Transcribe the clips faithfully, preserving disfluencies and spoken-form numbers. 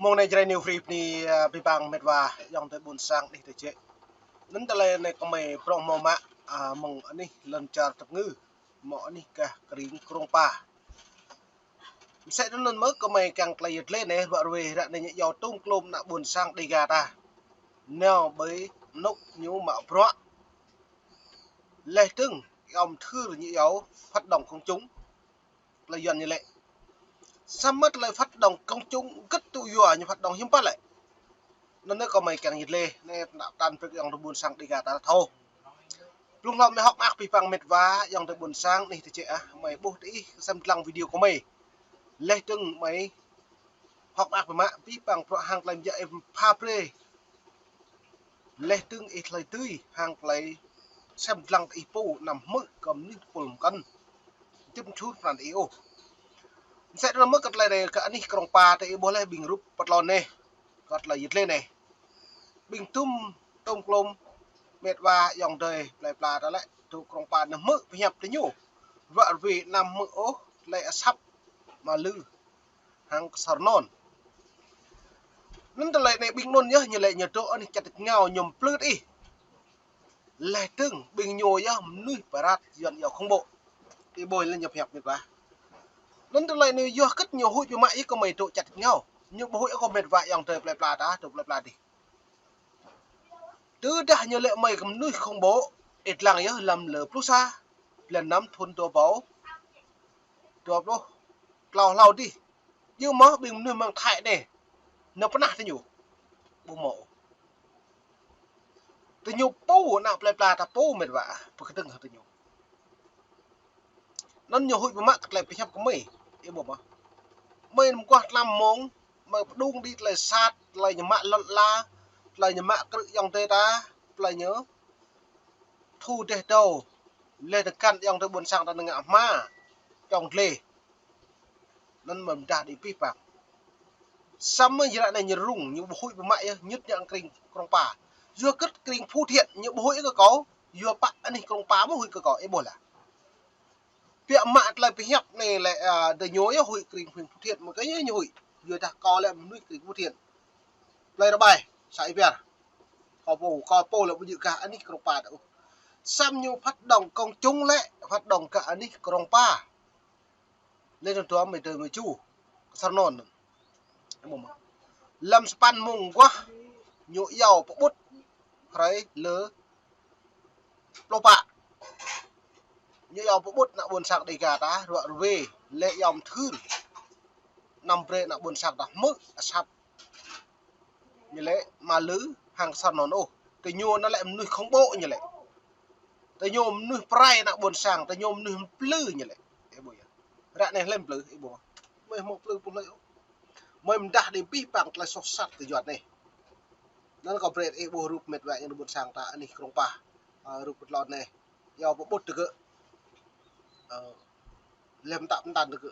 Mông anai Jrai New Free bơni, ơ, abih bang met wa ayŏng adơi ƀuôn sang anih tơjĕ. Anŭn tơlơi anai kơmơi prŏng hmâo mă, ơ, mơ̆ng anih lŏn čar tơpơngư, hmâo anih gah kring Krông Pa. Mơsĕ anŭn mơ̆ kơmơi kiăng tơlơi yơh tơlơi anai ruă ruê ră anai ñu iâu tôm klôm ană ƀuôn sang Dêga ta. Nao ƀơi anŏ ñu mă bruă. Laih dơ̆ng, iâu mơthưr ñu iâu phát động công chúng. Tơlơi Yuan ñu lĕ. Samơ̆ tơlơi phát động công chúng gĭt tŭ yua ñu phát động hiư̆m pă lĕ. Anŭn anai kơmơi kiăng yơh tơlơi, anai ană tan pek ayŏng adơi ƀuôn sang Dêga ta thâo. Blung hlâo mơi hơ̆k mơak abih bang met wa ayŏng adơi ƀuôn sang anih tơjĕ ah, mơi ƀuh tơ ih sem lăng video kơmơi. Laih dơ̆ng mơi hơ̆k mơak biă mă abih bang bruă hăng tơlơi mơyang ih pha brơi. Laih dơ̆ng ih tơlơi tui hăng tơlơi sem lăng tơ ih pô anăm hmư̆ kơ mơnuih tơpul mơkăn. Djŏp čur pran ih ôh. Mơsĕ anŭn mơ̆ kơ tơlơi anai kơ anih Krông Pa tơ ih ƀuh laih ƀing rup pơtlon anai. Kơ tơlơi yơh tơlơi anai. Ƀing tŭm, tôm klôm, met wa ayŏng adơi plơi pla ta lĕ, tŭ Krông Pa anăm hmư̆ pơhiăp tơ ñu. Ruă ruê anăm hmư̆ ôh tơlơi asăp, mă lư, hăng kơsor anŭn. Anŭn tơlơi anai ƀing anŭn yơh ñu lĕ ñu dŏ anih čăt ngao ñu mplư tơ ih. Laih dơ̆ng ƀing ñu yơh mơnuih pơrăt Yuan iâu khŏng ƀô̆. Ih ƀuh lĕ ñu pơhiăp met wa. Anŭn tơlơi anai yua hơgĕt ñu huĭ biă mă yơh kơmơi dŏ čăt ngao. Ñu ƀu huĭ ôh kơ met wa ayŏng adơi plơi pla ta, dŏ plơi pla dih. Tơdah ñu lĕ mơi kơ mơnuih khŏng ƀô̆, ih lăng yơh lăm lơ pluh sa, blan năm thun dua rơbâo dua pluh klâo hlâo dih. Yua mơ̆ ƀing mơnuih mơ̆ng Thái anai, nao pơnah tơ ñu. Ƀu hmâo. Tơ ñu pô, ană plơi pla ta pô met wa, pơkơdơ̆ng hăng tơ ñu. Anŭn ñu huĭ biă mă kơ tơlơi pơhiăp kơmơi. Ih ƀuh mơ̆. Mơi mơguah tlam mông, mơi pơdŏng đĭ tơlơi sat, tơlơi ñu mă lŏn ala, tơlơi ñu mă krư̆ ayŏng adơi ta, tơlơi ñu thu dêh dâo, laih dơ̆ng kăn ayŏng adơi ƀuôn sang ta nao ngă hma, čŏng dlê. Anŭn mơ̆ mơdah đĭ abih bang. Samơ̆ yơh ră anai ñu rŭng, ñu ƀu huĭ biă mă yơh, ñŭt ñu ang kring Krông Pa. Yua hơgĕt kring Phú Thiện, ñu ƀu huĭ kơ kâo, yua pă anih Krông Pa mơ̆ huĭ kơ kâo, ih ƀuh lah. Biă mă tơlơi pơhiăp anai lĕ, ơ, tơ ñu yơh huĭ kring Phú Thiện, mơ̆ kơ ñu ñu huĭ. Yua dah kâo lĕ mơnuih kring Phú Thiện. Plơi Rơbai, să Ih Piar. Kâo pô, kâo pô lĕ ƀu djơ̆ gah anih Krông Pa tơ ôh. Samơ̆ ñu phát động công chúng lĕ, phát động gah anih Krông Pa. Laih anŭn dua mơi tơ mơi ču, kơsor anŭn. Lăm sapăn mông mơguah, ñu iâu pơƀut hrơi lơ pluh pă. Ñu iâu pơƀut ană ƀuôn sang Dêga ta, ruă ruê, laih iâu mơthưr. Anăm brơi ană ƀuôn sang ta hmư̆ asăp. Ñu lĕ mă lư hăng kơsor anŭn ôh. Tơ ñu anŭn lĕ mơnuih khŏng ƀô̆ ñu lĕ. Tơ ñu mơnuih pơrai ană ƀuôn sang, tơ ñu mơnuih mplư ñu lĕ. Ih ƀuh yơh. Ră anai hlơi mplư, ih ƀuh. Mơi hmâo mplư pô hlơi ôh. Mơi mơdah đĭ abih bang tơlơi soh sat kơ Yuan anai. Anŭn kâo brơi ih ƀuh rup met wa ayŏng adơi ƀuôn sang ta anih Krông Pa. Ơ, rup pơtlon anai. Iâu pơƀut tơ gơ̆. Ơ, laih mơtă mơtăn tơ gơ̆.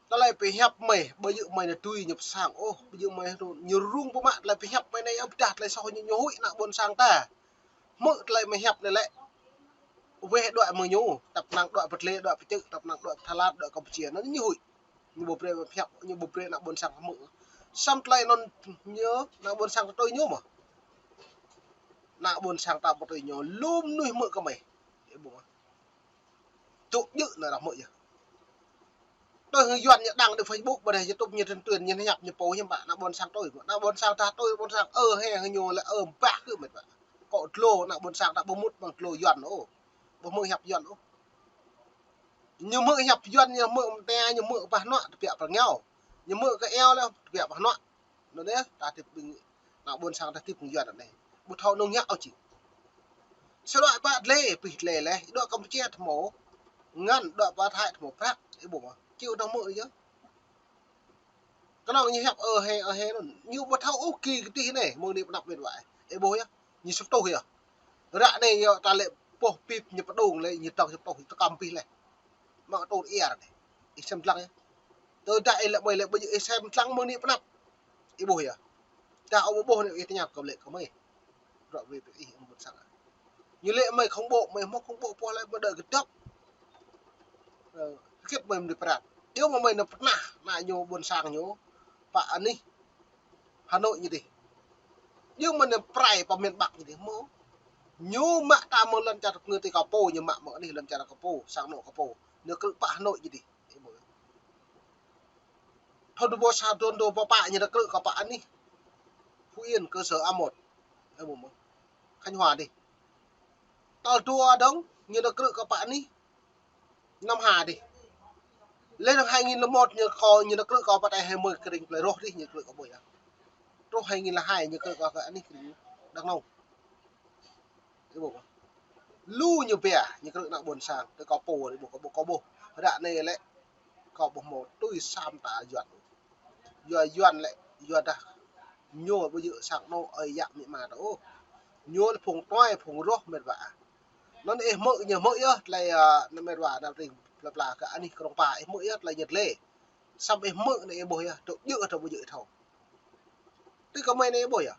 Tơlơi pơhiăp mơi, ƀu djơ̆ mơi nao tui ñu pơ sang ôh, ƀu djơ̆ mơi ñu rŭng biă mă tơlơi pơhiăp mơi anai, ơ, pơdah tơlơi soh ñu, ñu huĭ ană ƀuôn sang ta. Hmư̆ tơlơi mơi hiăp anai lĕ. Weh đuaĭ mơ̆ng ñu, tăp năng đuaĭ pơ dlê, đuaĭ pơ čư̆, tăp năng đuaĭ pơ Thái Lan, đuaĭ Campuchia, anŭn ñu huĭ. Ñu ƀu brơi pơhiăp, ñu ƀu brơi ană ƀuôn sang hmư̆. Samơ̆ tơlơi anŭn ñu, ană ƀuôn sang ta tui ñu mơ̆. Ană ƀuôn sang ta ƀu tui ñu, lŏm mơnuih hmư̆ kơ mơi. Ih ƀuh mơ̆. Tŭ djơ̆ anai ră hmư̆ yơh. Tui hăng Yuan ñu đăng tơ Facebook, ƀơi YouTube ñu tuyên truyền, ñu hiăp ñu pô hiư̆m pă, ană ƀuôn sang tui. Ană ƀuôn sang ta tui, ƀuôn sang ơ hê hăng ñu lĕ ơ bah kơ met wa. Kâo dlô, ană ƀuôn sang ta ƀu mŭt mơ̆ng dlô Yuan ôh. Ƀu hmư̆ hiăp Yuan ôh. Ñu hmư̆ hiăp Yuan, ñu hmư̆ mơta, ñu hmư̆ bah hnuă, tơbiă pơ rơngiao. Ñu hmư̆ kơ iâu lĕ, tơbiă bah hnuă. Anŭn yơh, ta hơdip ƀing, ană ƀuôn sang ta hơdip ƀing Yuan anai. Ƀu thâo nung hiăp ôh čih. Sơđuaĭ pă dlê, pih dlê laih, đuaĭ Campuchia tơhmô, ngăn đuaĭ pơ Thái tơhmô prăk, ih ƀuh mơ̆, či ƀu thâo hmư̆ yơh. Kơnơ̆ng ñu hiăp ơ hê, ơ hê anŭn, ñu ƀu thâo ôh kơ kơdih anai, mơ̆ng anai pơanăp met wa. Ih ƀuh yơh, ñu sŭp tuh yơh. Ră anai yơh ta lĕ boh bip ñu pơdŏng lĕ, ñu dŏng sŭp tuh, tơkăm pih laih. Mă tơl ia anai. Ih sem lăng yơh. Tơdah ih lĕ mơi lĕ ƀu djơ̆ ih sem lăng mơ̆ng anai pơanăp. Ih ƀuh yơh. Dah ƀu ƀuh anai ih tơña kơ lĕ kơ mơi. Ră ruê tơ ih ƀuôn sang. Ñu lĕ mơi khŏng ƀô̆, mơi hmâo khŏng ƀô̆ pô lĕ mơi đuaĭ kơdŏp. Ơ, hơgĕt mơi mơnuih pơrăt. Yua mơ̆ mơi nao pơnah, ană ñu ƀuôn sang ñu. pă anih Hà Nội ñu dih. Ñu mơ̆n ñu pơrai pơ miền Bắc ñu dih mơ̆. Ñu mă ta mơ̆ lŏn čar ngư ti kơ pô, ñu mă mơ̆ anih lŏn čar kơ pô, sang anŏ kơ pô. Ñu krư̆ pă Hà Nội ñu dih. Thun dua rơbâo sa, thun dua rơbâo pă ñu krư̆ kơ pă anih Phú Yên, cơ sở A một. Ơ, mơ̆ mơ̆. Khánh Hòa dih. Tal dua dơ̆ng, ñu krư̆ kơ pă anih Nam Hà dih. Leh dơ̆ng hai nghìn lẻ một ñu kơ, ñu krư̆ kơ pă tai hai mươi kring plei Roh dih, ñu krư̆ kơ ƀuh yơh. Truh hai nghìn lẻ hai ñu krư̆ kơ, kơ anih kring Đắk Nông. Ih ƀuh. Lu ñu pia, ñu krư̆ ană ƀôn sang, tơ kơ pô, ih ƀuh, kơ ƀuh, kơ ƀuh. Ră anai lĕ, kơ ƀuh mơ̆ tui sam ta Yuan. Yua Yuan lĕ, yua dah ñu ƀu djơ̆ sang anŏ ơi yă amĭ ama ta ôh. Ñu lĕ phung tuai, phung Roh mĕt wa. Anŭn ih hmư̆ ñu hmư̆ yơh, tơlơi, a, ană mĕt wa, ană tring pla pla kơ anih Krông Pa, ih hmư̆ yơh, tơlơi ñu tơlơi. Samơ̆ ih hmư̆ anai ih ƀuh yơh, tơ djơ̆, tơ ƀu djơ̆ thâo. Tui kơ mơi anai ih ƀuh yơh.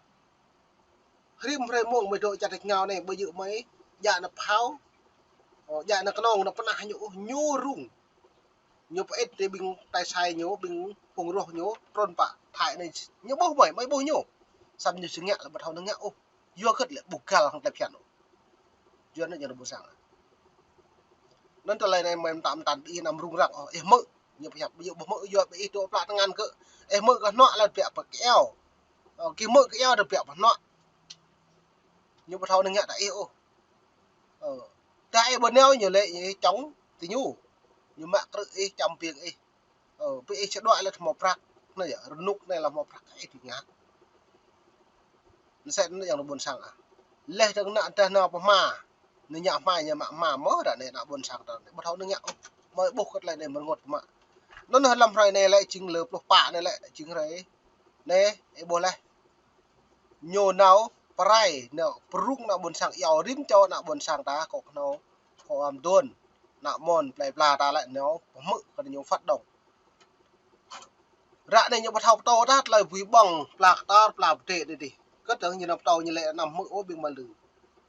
Rĭm hrơi mông mơi dŏ čar tač rơngiao anai, ƀu djơ̆ mơi, djă ană phao, ơ, djă ană kơnong, ană pơnah ñu ôh, ñu rŭng. Ñu pơit tơ ƀing tai sai ñu, ƀing phung Roh ñu, trŭn pă Thái anai, ñu ƀuh mơi, mơi ƀuh ñu. Samơ̆ ñu či ngă lĕ ƀu thâo ñu ngă ôh. Yua hơget lĕ ƀu găl hăng tơlơi phiăn ôh. Yua anŭn ñu ƀu sang. Anŭn tơlơi anai mơi mơtam mơtam ih anăm rŭng răng ôh, ih hmư̆. Ñu pơhiăp, ƀu djơ̆ ƀu hmư̆, yua ƀu ih dŏ pla tơngan kơ. Ih hmư̆ kơ hnuă lĕ biă pơkeo. Ơ, kơ hmư̆ kơ eo tơ biă pơhnuă. Ñu ƀu thâo ñu ngă ta ih ôh. Ơ, ta ih ƀu nao ñu lĕ, ih čŏng tơ ñu. Ñu mă krư̆ ih, čăm ƀing ih. Ơ, ƀing ih čơđuaĭ lĕ hmâo prăk. Anai yơh, rơnŭk anai lĕ hmâo prăk, ih tui ngă. Anŭn sĕ anŭn yang ƀôn sang ah. Leh dơ̆ng ană tơh nao pơ hma. Ñu ngă hma, ñu mă hma mơ̆ ră anai ană ƀôn sang ta anai. Ƀu thâo ñu ngă ôh. Mơi ƀuh kơ tơlơi anai mơ̆ng rơngot mă. Anŭn lăm hrơi anai lĕ jing lơ pluh pă anai lĕ jing hrơi. Anai, ih ƀuh leh. Ñu nao pơrai, nao pơrŭng ană ƀôn sang iâu rĭm čô ană ƀôn sang ta kŏ kơnơ̆ng, kŏ am dôn, ană môn, plei pla ta lĕ nao pơhmư̆ kơ ñu phát động. Ră anai ñu ƀu thâo pơtô ta tơlơi bui ƀơ̆ng, pla kơtor, pla pơdê anai dih. Kơ tơ̆ng ñu nao pơtô ñu lĕ anăm hmư̆ ôh ƀing mă lư.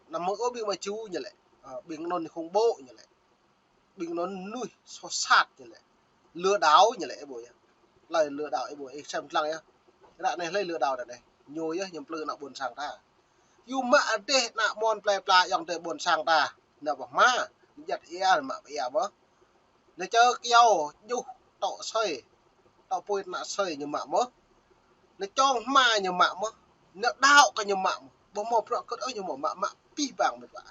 Anăm hmư̆ ôh ƀing mă ču ñu lĕ. Ơ, ƀing anŭn khủng bố ñu lĕ. Ƀing anŭn mơnuih soh sat ñu lĕ. Lừa đảo ñu lĕ ih ƀuh yơh. Tơlơi lừa đảo ih ƀuh, ih sem lăng yơh. Ră anai hlơi lừa đảo ră anai. Ñu yơh ñu plư ană ƀôn sang ta. Yua mă rơdêh ană môn plei pla ayŏng adơi ƀôn sang ta. Nao pơ hma, djăt ia, mă pơ ia mơ̆. Nao čơ kyâo, djuh, tŏ asơi. Tŏ apui tơnă asơi ñu mă mơ̆. Nao čŏng hma ñu mă mơ̆. Nao đaŏ kơ ñu mă mơ̆. Ƀu hmâo bruă kơ̆t ôh ñu mă, mă, mă pih bang mĕt wa.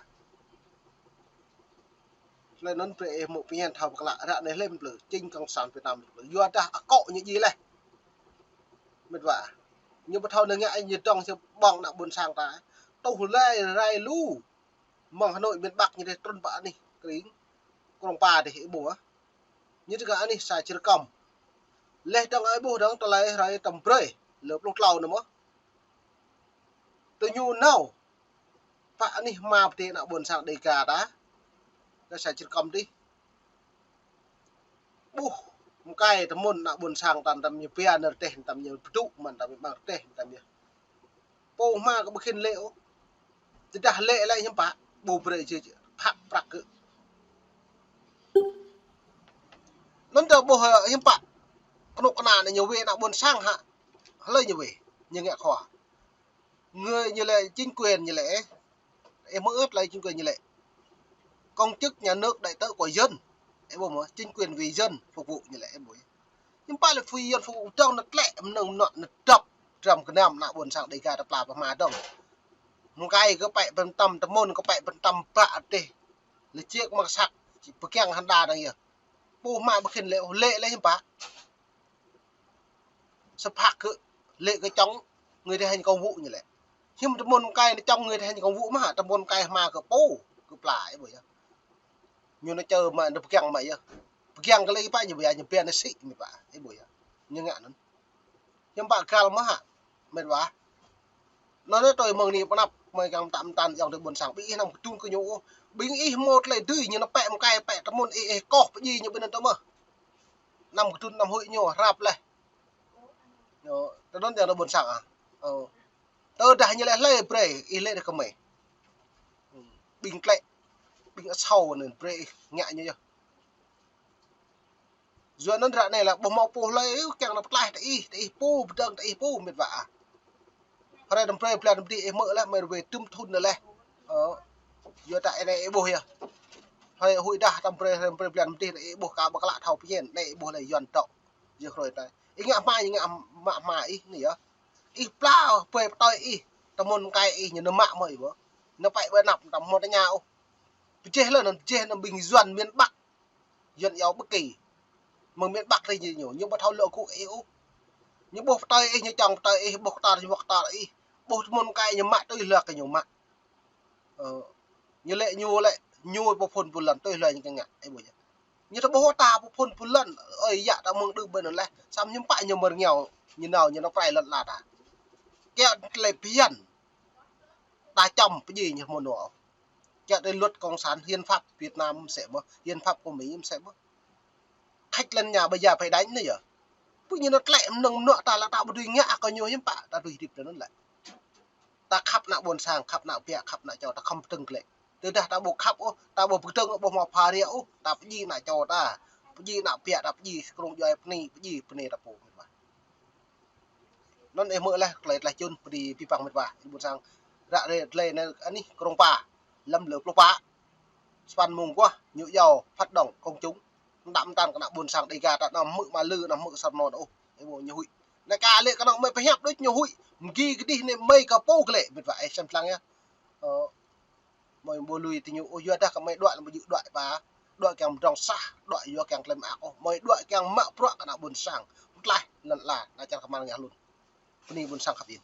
Tơlơi anŭn brơi ih hmư̆ pơñen thâo pơklă, ră anai hlơi mă plư, chính Cộng sản Việt Nam mă plư. Yua dah akŏ ñu djai leh. Mĕt wa. Ñu ƀu thâo ñu ngă, ñu dŏng či ƀơ̆ng ană ƀôn sang ta. Tuh lai rai lu. Mơ̆ng Hà Nội miền Bắc ñu dih trŭn pă anih kring Krông Pa dih ih ƀuh ah. Ñu dih kơ anih sa črơkăm. Leh dơ̆ng ih ƀuh dơ̆ng tơlơi hrơi tơm brơi. Lơ pluh klâo anŭn mơ̆. Tơ ñu nao. Pă anih hma pơdê ană ƀôn sang Đêga ta. Kơ sa črơkăm dih. Ƀuh, mơkai tơmŭn ană ƀôn sang ta, tơm ñu pia nơ̆r rơdêh, tơm ñu pơdŭ mơ̆n, tơm ñu ƀăng rơdêh, tơm ñu. Pô hma kơ ƀu khĭn lĕ ôh. Tơdah lĕ lĕ hiư̆m pă, ƀu brơi jĕ jĕ, phak prăk kơ. Anŭn tơ ƀuh, ơ, hiư̆m pă. Kơnuk kơna anai ñu wai ană ƀôn sang hă. Hlơi ñu wai, ñu ngă khua. Người ñu lĕ chính quyền ñu lĕ, ih hmư̆ ơh tơlơi chính quyền ñu lĕ. Công chức nhà nước đại diện của dân. Ih ƀuh mơ̆, chính quyền vì dân phục vụ ñu lĕ, ih ƀuh. Hiư̆m pă lĕ vì dân phục vụ dơ̆ng anŭn tlĕ mơnơ̆ng mơnuă anŭn dăp dram gơnam ană ƀôn sang Đêga ta pla pơhma dơ̆ng. Mơkai kơ pĕ pơtăm tơmŭn kơ pĕ pơtăm pă adih. Lĕ čiek mă kơsăk, či pơkiăng hơnda dơ̆ng yơh. Pô hma ƀu khĭn lĕ, lĕ lĕ hiư̆m pă. Sa phak kơ lĕ kơ chống người thi hành công vụ ñu lĕ. Hiư̆m tơmŭn mơkai anai chống người thi hành công vụ mơ̆ hă, tơmŭn mơkai hma kơ pô, kơ pla, ih ƀuh yơh. Ñu anai čơ mă, anai pơkiăng mă yơh. Pơkiăng kơ lĕ ih pă ñu ƀuh yơh, ñu pia anai sĭ ñu pă, ih ƀuh yơh. Ñu ngă anŭn. Hiư̆m pă găl mơ̆ hă, mĕt wa. Anŭn anai tui mơ̆ng anai pơnăp, mơi kiăng mơtam mơtam ayŏng adơi ƀôn sang, ƀing ih anăm kơdŭn kơ ñu ôh. Ƀing ih hmâo tơlơi dưi, ñu anŭn pĕ mơkai pĕ tơmŭn ih, ih koh pơdjai ñu ƀing anŭn tơ mơ̆. Anăm kơdŭn anăm huĭ ñu, hrăp leh. Ñu, tơ anŭn ayŏng adơi ƀôn sang ah. Ơ. Tơdah ñu lĕ hlơi brơi, ih lĕ dah kơ mơi. Ƀing tlĕ, ƀing asâo anŭn brơi ih ngă ñu yơh. Yua anŭn ră anai lah ƀu hmâo pô hlơi, ơ, kiăng nao pơtlaih tơ ih, tơ ih pô, pơdơ̆ng tơ ih pô, mĕt wa ah. Hrơi năm brơi blan năm dih ih hmư̆ laih, mơi rơwe tŭm thŭn anai laih. Ơ, yua ta anai ih ƀuh yơh. Hrơi huĭ dah năm brơi, hrơi năm brơi blan năm dih anai ih ƀuh ka ƀu klă thâo pơjĕn, anai ih ƀuh laih Yuan tŏ. Yua hrơi anai. Ih ngă hmua, ih ngă mă hmua ih anai yơh. Ih pla, pơi pơtơi ih, tơmŭn mơkai ih, ñu nao mă mơ̆ ih ƀuh. Nao pĕ ƀơi anăp, tăm hmâo tơña ôh. Pơjeh lĕ anŭn, pơjeh anŭn ƀing Yuan miền Bắc. Yuan iâu Bắc Kỳ. Mơ̆ng miền Bắc ri ñu, ñu ƀu thâo lŏ gŭ ih ôh. Ñu ƀuh pơtơi ih, ñu čŏng pơtơi ih, ƀuh kơtor, ñu ƀuh kơtor ih. Ƀuh tơmŭn mơkai ñu mă tui hluai kơ ñu mă. Ơ, ñu lĕ, ñu lĕ, ñu pơphŭn pơlŏn tui hluai ñu kiăng ngă, ih ƀuh yơh. Ñu ta ƀuh ta pơphŭn pơlŏn, ơi yă ta mơ̆ng đưm ƀơi anŭn laih, samơ̆ hiư̆m pă ñu mơ̆ rơngiao, ñu nao, ñu nao prai lŏn ala ta. Kiăng tơlơi phiăn, ta čăm pơdjai ñu mơ̆ nao. Kiăng tơlơi luật cộng sản hiến pháp Việt Nam mơsĕ mơ̆, hiến pháp của Mỹ mơsĕ mơ̆. Khač lŏn ñu ƀơi ya phải đánh anai yơh. Pơ ñu nao tlĕ mơnơ̆ng mơnuă ta lah ta ƀu dưi ngă kơ ñu hiư̆m pă, ta dưi hơdip tơ anŭn lĕ. Ta khăp ană ƀôn sang, khăp ană ƀiă, khăp ană čô, ta khŏm pơdơ̆ng glaĭ. Tơdah ta ƀu khăp ôh, ta ƀu pơdơ̆ng ôh, ƀu hmâo pha ria ôh, ta pơdjai ană čô ta, pơdjai ană ƀiă ta, pơdjai kơnung djuai bơni, pơdjai bơni ta pô mĕt wa. Anŭn ih hmư̆ laih tơlơi tlaih čun pơdjai pơpă mĕt wa, ƀôn sang. Ră anai tơlơi anai anih Krông Pa, lăm lơ pluh pă. Sa păn mông guah, ñu iâu phát động công chúng. Đăm tăn kơ ană ƀôn sang Đêga ta anăm hmư̆ mă lư, anăm hmư̆ sar non ôh. Ih ƀuh ñu huĭ. Anai ka lĕ kơnơ̆ng mơi pơhiăp đôč ñu huĭ. Mơgi kơdih anai mơi kơ pô glaĭ mĕt wa, ih sem lăng yơh. Ơ, mơi ƀu lui tơ ñu ôh, yua dah kơ mơi đuaĭ lăm ƀu djơ̆ đuaĭ pă. Đuaĭ kiăng mơdrŏng sah, đuaĭ yua kiăng tơlơi mơak ôh. Mơi đuaĭ kiăng mă bruă kơ ană ƀôn sang. Pơtlaih lŏn ala, ană čar kơmar ngă hlŭn. Bơni ƀôn sang khăp in.